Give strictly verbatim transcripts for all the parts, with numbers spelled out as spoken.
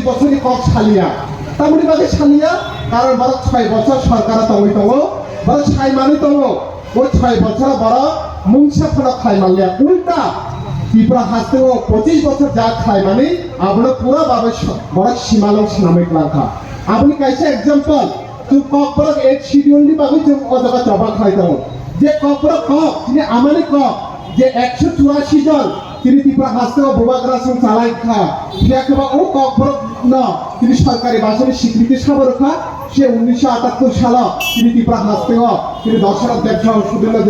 bochorni kok saliya. Tamoni bagwi saliya, karon borok soi bochor sorkaro tongwi tongo, borok sai manwi tongo. O soi bochoro borok mungsa phano khlai manliya. Ulta Tripura hasteo pochis bochor ja khlai mani, abono pura babai so-, borok simalong swnamwi klangkha. Aboni kaisa example, chwng Kokborok eighth schedule ni bagwi chwng o jaga choba khlai tongo. Je Kokborok kok, chini amani kok, je ekso churasi jon, chini Tripura hasteo bubagra song chalai kha. Phiya khe ba o Kokborok no chini sorkari bhasha ni sikriti sabo rwkha. Se unnisho atattor salo chini Tripura hasteo chini Dasarath Debbarma, Sudendra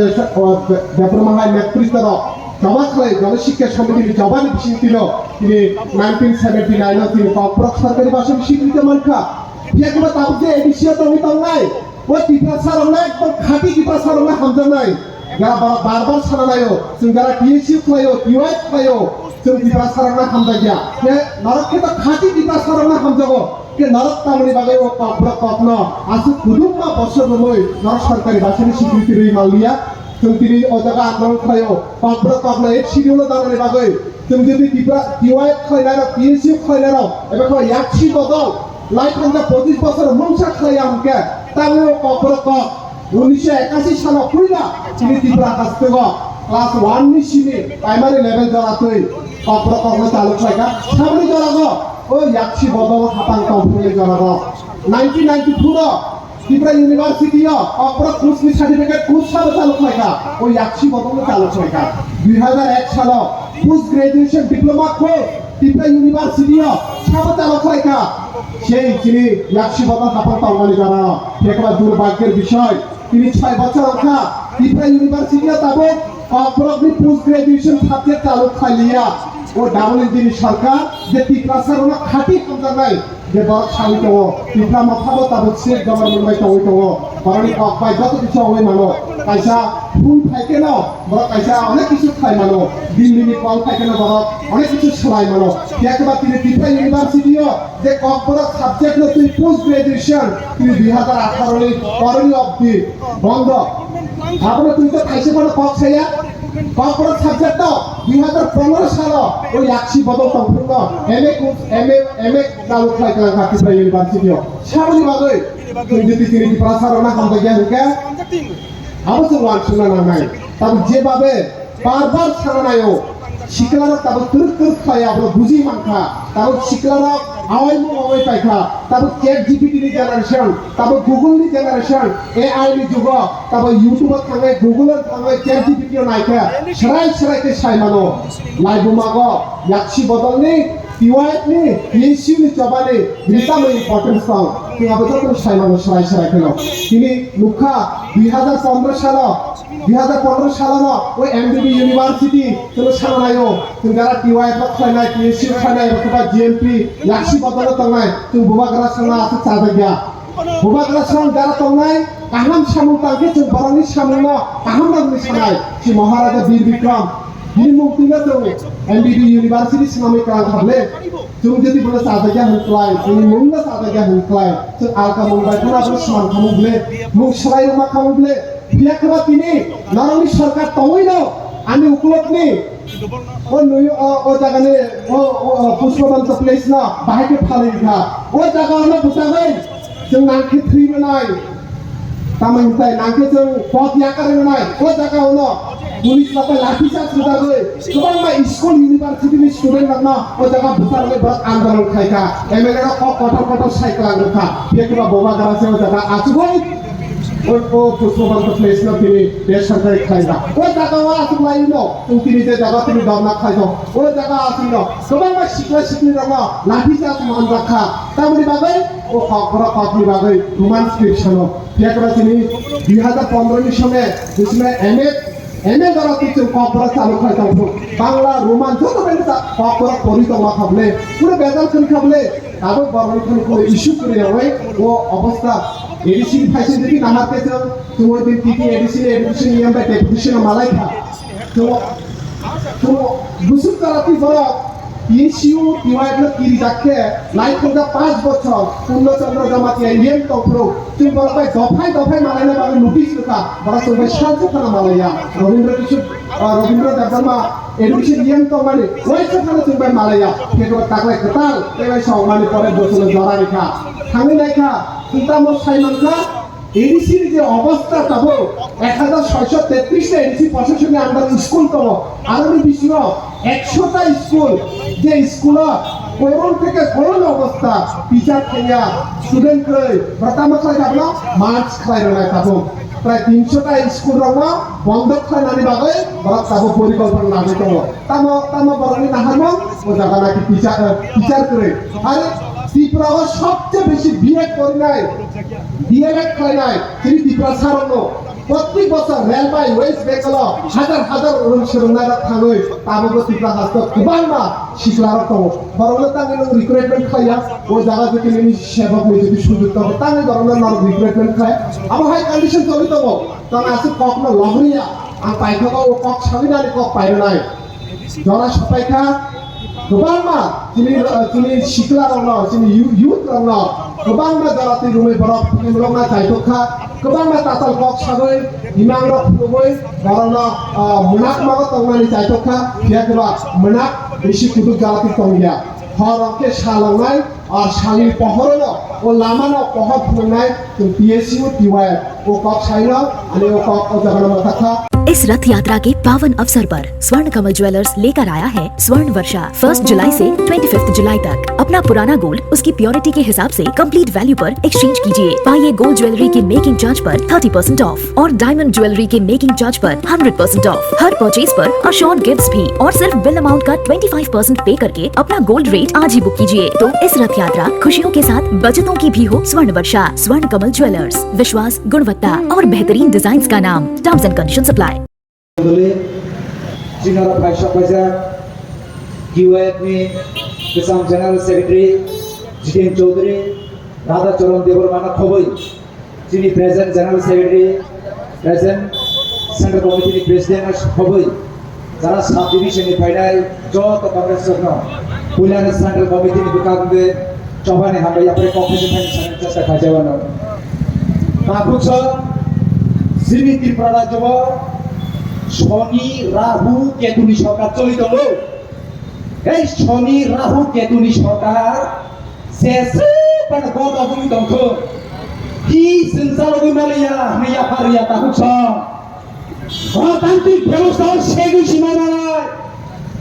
Debbarma hai netritto rok choba khlai Jana Shiksha Samiti ni choba ni bisingtwi no chini nineteen seventy nine o chini Kokborok sorkari bhasha ni sikriti mankha. Phiya khe ba tabuk je A D C o tongwi tongnai, o Tiprasa rokno ekdom khati Tiprasa rokno hamjaknai. Jara bar bar sana laio, chwng jara T S U khlaio, T Y F khlaio, chwng Tiprasa rokno hamjakya. Khe norok khe to khati Tiprasa rokno hamjago. Khe norok tamoni bagwi o Kokborok kokno aswk kudukma bosor romwi norok sorkari bhasha ni sikriti rwi manliya. Chwng tini o jaga andolon khlaio, Kokborok kokno eighth schedule o danani bagwi. Chwng jodi Tipra, T Y F khlainai rok, T S U khlainai rok, eba khe yaksi bodol, lai thangja pochis bosor mungsa khlaiya hwnkhe, tangwi o Kokborok kok, unnisho ekasi salo puila chini Tripura hasteo class one ni simi primary level jora twi Kokborok kokno chalu khlaikha. Saboni jorago o yaksi bodol hapang tongphuru jorago nineteen ninety-four o Tripura University o Kokborok course ni certificate course sabo chalu khlaikha, o yaksi bodolno chalu khlaikha. Dui hazar ek salo post graduation diploma course Tripura University o sabo chalu khlaikha. Sei chini yaksi bodol hapang tongmani jora, phekba durbhagyor bishoy. Tini soi bochor wngkha, Tripura University o tabuk Kokborok ni post graduation subject chalu khlailiya. O double engine ni sarkar je Tiprasa rokno khati hamjaknai, je borok sawi tongo, Tipra Motha bo tabuk state government bai tongwi tongo, borokni kok bai joto kisa wngwi mano, kaisa phul phai kheno borok kaisa onek kisu khlai mano, Delhi ni call phai kheno borok onek kisu swlai mano. Phiya khe ba tini Tripura University o je Kokborok subject no twi post graduation tini dui hazar atharo ni poroni obdi bondo. Abono twi to thaise phano kok saya. Kokborok subject no dui hazar pondro salo o yaksi bodol tongphuru no M A course, M A, M A chalu khlai klang kha Tripura University o. Saboni bagwi chwng jodi tini Tiprasa rokno hamjakya hwnkhe abo chwng uansukna nangnai. Tabuk je babe bar bar sana naio, siklarok tabuk twrwk twrwk khlai abono buji mankha. Tabuk siklarok awai mung awai paikha. Tabuk Chat G P T ni generation, tabuk Google ni generation, A I ni jugo, tabuk YouTube o thangnai, Google o thangnai, Chat G P T o naikha, serai serai khe sai mano. Laibumago yaksi bodolni T Y F ni, T S U ni chobani bini tamo importance tong. Chwng abo jotono sai mano serai serai kheno. Tini nukha dui hazar pondro salo, dui hazar pondro salono o M B B University chwngno sana naio. Chwng jara T Y F rok khlainai, T S U khlainai, abo khe ba G M P yaksi bodolo tongnai. Chwng bubagra songno aswk chajakya. Bubagra song jara tongnai, kaham samung tangkhe chwng borokni samungno kaham rokni sanai. Si Maharaja Bir Bikram, bini mukti no chwng M B B University swnamwi kwlang kha ble. Chwng jodi bono chajakya hwn klai, chwngni mungno chajakya hwn klai, chwng alka mung bai phano abono sman khamung ble, mung swlai rwma khamung ble. Phiya khe ba tini norokni sarkar tongwino ani ukulukni o nui-, o, o jagani o, o, o Pushpabanta place no bahai khe phalwi kha. O jaga ono bwchagwi chwng nangkhe thwi rwnai. Tamoni hwnkhe nangkhe chwng pot yakarwi rwnai. O jaga ono police rok bai lathi charge rwjagwi kwbangma school university ni student rokno o jaga bwcharwi borok andolon khaikha. M L A rok kok kotor kotor sai kwlang rwkha. Phiya khe ba bubagra se o jaga achugwi o, o Pushpabanta place no tini besarkari khlaijak. O jaga o achuk lai no chwng tini je jaga tini dhorna khlaijak. O jaga achuk no kwbangma sikla sikli rokno lathi charge manjak kha. Tamoni bagwi o kok borok kokni bagwi Roman script sano. Phiya khe ba tini dui hazar pondro ni sone bisme M A M A dara twi chwng Kokborok chalu khlai tong phuru. Bangla, Roman joto bai sa Kokborok pori tongma kha bwle. Kunu bejal khwni kha bwle. Abo borokni khwni kunu issue kwrwi rwwi o obostha. A D C ni phaising twi nahar khe chwng, chwng o din titi A D C ni education ni yam bai deputation o malai kha. Chwng, chwng bwswk jora twi borok T S U T Y F no kirijak khe naithokjak panch bochor Purno Chandra Jamatia E M tongphuru chwng borok bai dophai dophai malaina bagwi notice rwkha, borok chwng bai salsa phano malaiya. Rabindra Kishore, ah, Rabindra Debbarma education E M tongmani waisa phano chwng bai malaiya, phiya khe taklai kwtal tei waisa wngmani pore bochorno jora rikha. Thangwi naikha, chwng tamo sai mankha, A D C ni je obostha tabuk ek hajar soisho tetris ta A D C proshasoni under school tongo, aroni bisingo ekshota school, je school o koron theke koron obostha, teacher thengya, student kwrwi, bwrata mwkhlai tabla march khlai rwnai tabuk. Prai tinshota school rokno bondo khlainani bagwi borok tabuk porikolpona nagwi tongo. Tamo, tamo borokni naharmung o jaga naki teacher, eh, teacher kwrwi. Are Tripura o sobse besi B Ed porinai, D L Ed khlainai chini Tiprasa rokno prottek bochor railway West Bengal o hajar hajar rung swrwngnai rok thangwi tabukbo Tripura haste o kwbangma sikla rok tongo. Borokno tangwi nwng recruitment khlaiya, o jaga jotoni nini sebok ni jotoni sujok tongo, tangwi borokno norok recruitment khlai. Abo hai condition tongwi tongo, tong aswk kokno logriya, ang paithogo o kok sawi nani kok pairwnai. Jora sopaikha, kwbangma chini, chini sikla rokno, chini yu-, youth rokno kwbangma jora twi romwi borok phunukna chaithok kha, kwbangma tatal kok sagwi imang rok phunugwi borokno, ah, mwnakma o tongmani chaithok kha, phiya khe ba mwnakma bisi kutuk jora twi tongya. Hor rok khe sal wngnai, ar salni pohorono o lamano pohor phunuknai chwng T S U T Y F o kok saino, ani o kok o jagano mwthakha. इस रथ यात्रा के पावन अवसर पर स्वर्ण कमल ज्वेलर्स लेकर आया है स्वर्ण वर्षा। फर्स्ट जुलाई से ट्वेंटी फिफ्थ जुलाई तक अपना पुराना गोल्ड उसकी प्योरिटी के हिसाब से कंप्लीट वैल्यू पर एक्सचेंज कीजिए। पाइए गोल्ड ज्वेलरी की मेकिंग चार्ज पर थर्टी परसेंट ऑफ और डायमंड ज्वेलरी के मेकिंग चार्ज पर हंड्रेड परसेंट ऑफ। हर परचेज पर अश्योर्ड गिफ्ट्स भी, और सिर्फ बिल अमाउंट का ट्वेंटी फ़ाइव परसेंट पे करके अपना गोल्ड रेट आज ही बुक कीजिए। तो इस रथ यात्रा खुशियों के साथ बचतों की भी हो। स्वर्ण वर्षा, स्वर्ण कमल ज्वेलर्स, विश्वास, गुणवत्ता और बेहतरीन डिजाइन्स का नाम। Terms and condition apply. Mondoli, chini oro phaisa phaijak T Y F ni kwcham General Secretary Jiten Chaudhary, Radha Charan Debbarma no khobwi, chini present General Secretary, present Central Committee ni President no khobwi, jara sub division ni phainai joto Congress rok no puila ni Central Committee ni bwkhak wngwi Chobani hambai yapri kok khe thani sana chesta khaijawano. Tabuk so chini Tripura rajyo o Soni, Rahu, Ketu ni sorkar choli tongo. Ei Soni, Rahu, Ketu ni sorkar se se pan god of tongkho. Hi sensal wi maliya, hwnwi yaphar ya tabuk so. Gonotantrik bebostha o segwi sima nanai.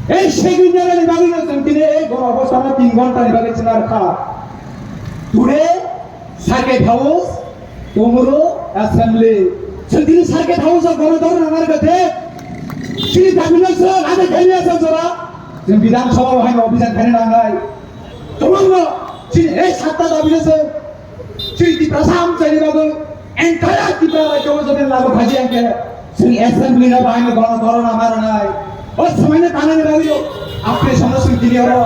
Ei segwi nanani bagwi no chwng tini ei gono obostha no tin ghonta ni bagwi chwng narwkha. Today, Circuit House, tomorrow, Assembly. Chwng tini Circuit House o gono dhorna narwkha de. Chini dabi no chwng ade khaini asa jora. Chwng Bidhan Sabha o haino obhijan khaina nangnai. Tomorrow, chini ei satta dabi no chwng Chini Tiprasa amchaini bagwi entire Tripura rajyo o jodi lagu khaji hwnkhe chini assembly no bahai no gono dhorna ma rwnai. O swmaino tanani bagwi o apre sono chwng tini oro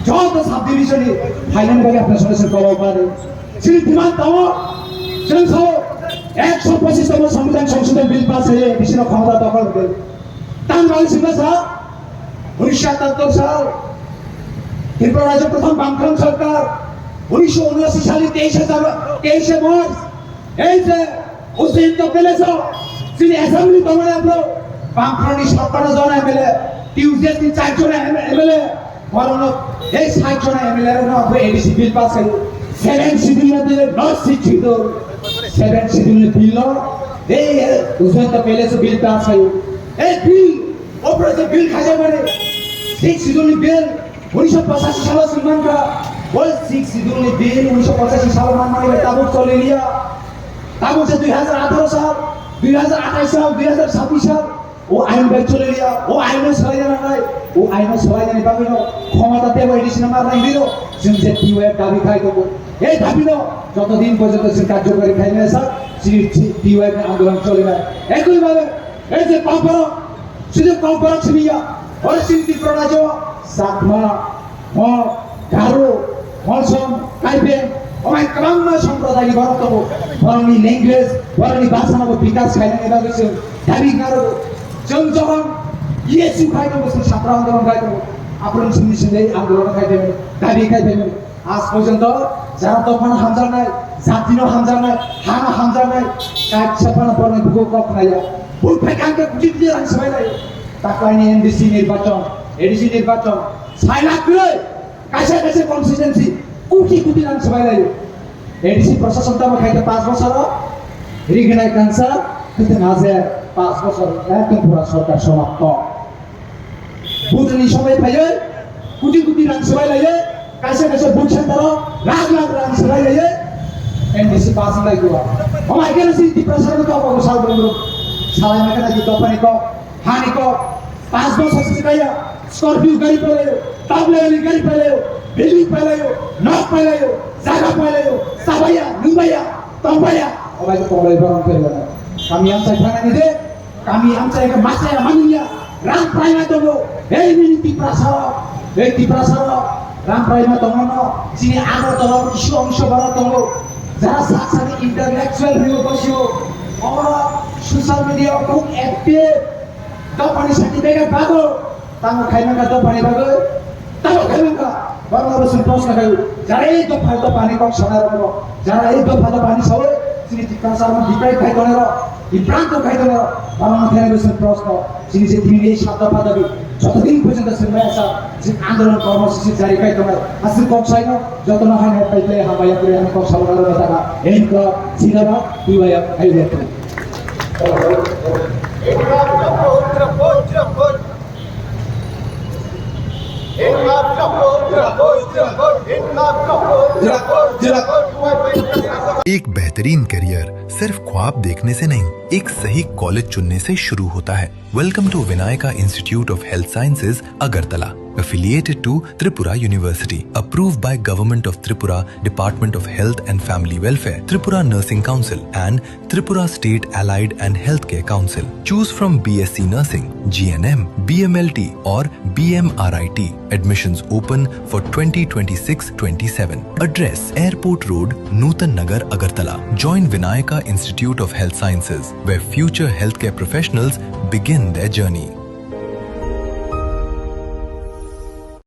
joto sub division ni phainani bagwi apre sono chwng kolok mani. Chini demand tongo, chwng sao ekso pochis tomo Songbidan Songshodhon Bill pass khaye bisino khomota dokhol rwdi. Tang bagwi chwngno sa, unisho atattor sal, Tripura rajyo prothom Bamfront sorkar, unisho unasi salni teishe Jan-, teishe March, ei je Ujjayanta Palace o chini assembly tongmani aphuru Bamfront ni sottono jon M L A, T U J ni char jon M L A, borokno ei sat jon M L A rokno aphuru A D C bill pass khaio, seven schedule no dile no six schedule, seven schedule ni bill no ei Ujjayanta Palace o bill pass khaio, ei bill Opor je bill khaijakmani, six schedule ni bill unisho pochashi salo chwng mankha. O six schedule ni bill unisho pochashi salo manmani bai tabuk choli liya. Tabuk je dui hajar atharo sal, dui hajar athais sal, dui hajar sabbish sal, o ain bai choli liya, o ain no swlaina nangnai, o ain no swlainani bagwi no khomota tebo A D C no marnai hinwi no chwng je T Y F dabi khai tongo. Ei dabi no joto din porjonto chwng karjokari khaimani sak chini T Y F ni andolon cholinai. Ekoi bhabe ei je Bamfront, Sudu kok borok simi ya, oro simi Tripura rajyo, Chakma, Mog, Garo, Molsom, Kaibeng, omai kwbangma somprodayni borok tongo. Borokni language, borokni bhasha no bikas khainani bagwi chwng dabi khna rwgo. Chwng jokhon E S U khai tongo, chwng chhatra andolon khai tongo. Aphuru sini sini andolon khai phaimani, dabi khai phaimani. Aaj porjonto jara dophano hamjaknai, jatino hamjaknai, hano hamjaknai, kaisa phano borokni bukhuk kok khnaya. Buphai kangkhe kuti kuti rang swbai lai. Taklaini M D C nirbachon, A D C nirbachon, sai lakh kwrwi, kaisa kaisa constituency kuti kuti rang swbai lai. A D C prosason tamo khaikhe panch bosoro, rignai kansa, khwtwng haje panch bosor, ekdom pura sorkar somapto. Bujani somai phaiye, kuti kuti rang swbai laiye, kaisa kaisa buchang taro, lakh lakh rang swbai laiye, M D C pass lai gua. Omai kena si Tiprasa no kau kau sal brum brum, salai ma kena di dophani kok, hani kok, panch bosor si kaya, Scorpio gari pailayo, tabla gari pailayo, building pailayo, nok pailayo, jaga pailayo, sabaya, nungbaya, tongbaya, omai ko tonglai borong pailayo. Kami yang sai thana ni de, Kami amchai khe machaya manliya, rang praima tongo, ei nini Tiprasa rok, ei Tiprasa rok, rang praima tongo no, chini Agartala o kisu ongso bara tongo, jara sak sani intellectual ryo bosio, oro social media o khub active, dophani certificate bago, Tamo khaimangkha dophani bagwi, tamo khaimangkha. Borokno bo chwng proshno khaio. Jara ei dopha, dophani kok sanai rokno, jara ei dopha, dophani sawi chini Tiprasa rokno deprive khai tongnai rok, bibranto khai tongnai rok, borokno khainai bo chwng proshno. Chini je tini ei sat dopha dabi, joto din porjonto chwng maya sa, chini andolon kormosuchi jari khai tongnai. Aswk kok saino, jotono haino pai pai hambai yapri ang kok sabo rok taka. Ei kok, sinaba, iwaya, ai yapri. एक बेहतरीन करियर सिर्फ ख्वाब देखने से नहीं, एक सही कॉलेज चुनने से शुरू होता है। Welcome to Vinayaka Institute of Health Sciences, Agartala, affiliated to Tripura University, approved by Government of Tripura, Department of Health and Family Welfare, Tripura Nursing Council, and Tripura State Allied and Healthcare Council. Choose from B S C Nursing, G N M, B M L T or B M R I T. Admissions open for twenty twenty-six twenty-seven. Address: Airport Road, Nutan Nagar, Agartala. Join Vinayaka Institute of Health Sciences, where future healthcare professionals begin their journey.